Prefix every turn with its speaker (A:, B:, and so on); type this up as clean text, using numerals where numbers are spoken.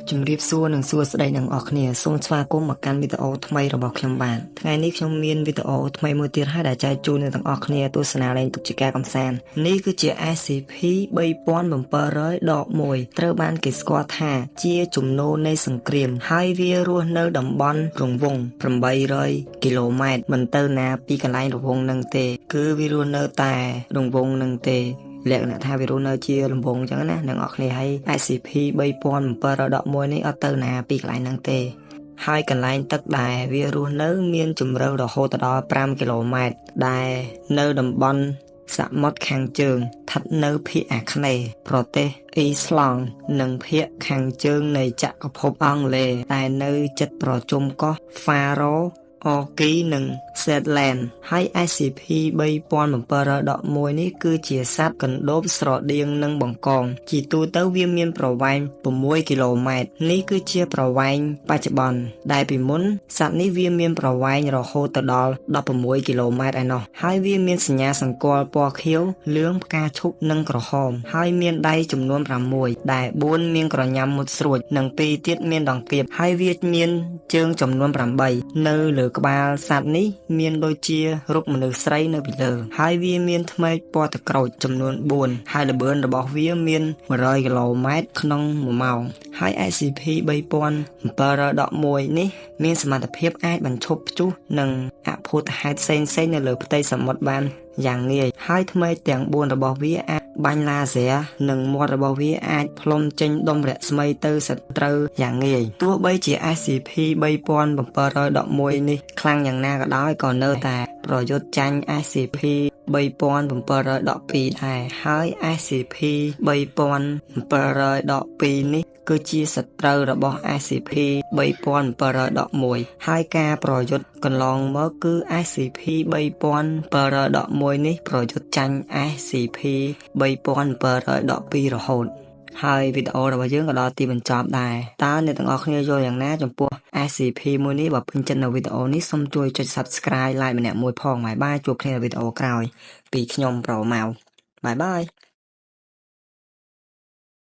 A: ជំរាបសួរនិងសួស្តីអ្នកទាំងអស់គ្នាសូមស្វាគមន៍មកកាន់វីដេអូថ្មីរបស់ខ្ញុំបាទថ្ងៃនេះខ្ញុំមានវីដេអូថ្មីមួយទៀតហើយដែលចែកជូនអ្នកទាំងអស់គ្នាទស្សនាលេងទុកជាការកម្សាន្តនេះគឺជា SCP 3701ត្រូវបានគេស្គាល់ថាជាជំនោរនៃសង្គ្រាមហើយវារស់នៅតំបន់រង្វង់800គីឡូម៉ែត្រមិនទៅណាពីកន្លែងរង្វង់នឹងទេ គឺវារស់នៅតែរង្វង់នឹងទេ លក្ខណៈថាវារស់នៅជាលំវងអញ្ចឹងណាអ្នកនរគ្នាហើយ SCP 3711នេះអត់ទៅណាពីកន្លែងហ្នឹងទេ ហើយកន្លែងទឹកដែលវារស់នៅមានជម្រៅរហូតដល់5គីឡូម៉ែត្រដែលនៅតំបន់សមុទ្រខាងជើងស្ថិតនៅភាគអាគ្នេយ៍ប្រទេសអ៊ីស្លង់និងភាគខាងជើងនៃចក្រភពអង់គ្លេសដែលនៅជិតប្រជុំកោះហ្វារ៉ូអគីនិងសេតឡែនហើយ SCP 3711នេះគឺជាសត្វកណ្ដូបស្រដៀងនឹងបង្កងជាទូទៅវាមានប្រវែង6គីឡូម៉ែត្រនេះគឺជាប្រវែងបច្ចុប្បន្នដែលពីមុនសត្វនេះវាមានប្រវែងរហូតទៅដល់16គីឡូម៉ែត្រឯណោះហើយវាមានសញ្ញាសម្គាល់ពណ៌ខៀវលឿងផ្កាឈូកនិងក្រហមហើយមានដៃចំនួន6ដែល4មានក្រញាំមុតស្រួចនិង2ទៀតមានដង្កៀបហើយវាមានជើងចំនួន8នៅលើក្បាលសត្វនេះមានដូចជារូបមនុស្សស្រីនៅពីលើហើយវាមានធ្មេកពណ៌ទឹកក្រូចចំនួន4ហើយល្បឿនរបស់វាមាន100គីឡូម៉ែត្រក្នុង1ម៉ោងហើយ SCP 3711នេះមានសមត្ថភាពអាចបញ្ឈប់ព្យុះនិងអភូតហេតុផ្សេងៗនៅលើផ្ទៃសមុទ្របានយ៉ាងងាយហើយធ្មេកទាំង4របស់វាអាចបាញ់ឡាស៊ែនិងមាត់របស់វាអាចផ្លុំចេញដុំរស្មីទៅសត្រូវយ៉ាងងាយទោះបីជា SCP 3711នេះខ្លាំងយ៉ាងណាក៏ដោយក៏នៅតែប្រយុទ្ធចាញ់ SCP 3712ដែរហើយ SCP 3712នេះគឺជាសត្រូវរបស់ SCP 3711ហើយការប្រយុទ្ធកន្លងមកគឺ SCP 3711នេះប្រយុទ្ធចាញ់ SCP 3712រហូតហើយវីដេអូរបស់យើងក៏ដល់ទីបញ្ចប់ដែរតើអ្នកទាំងអស់គ្នាយល់យ៉ាងណាចំពោះ SCP មួយនេះបើពេញចិត្តនៅវីដេអូនេះសូមជួយចុច Subscribe like ម្នាក់មួយផង bye bye ជួបគ្នានៅវីដេអូក្រោយពីខ្ញុំប្រូម៉ៅ bye bye.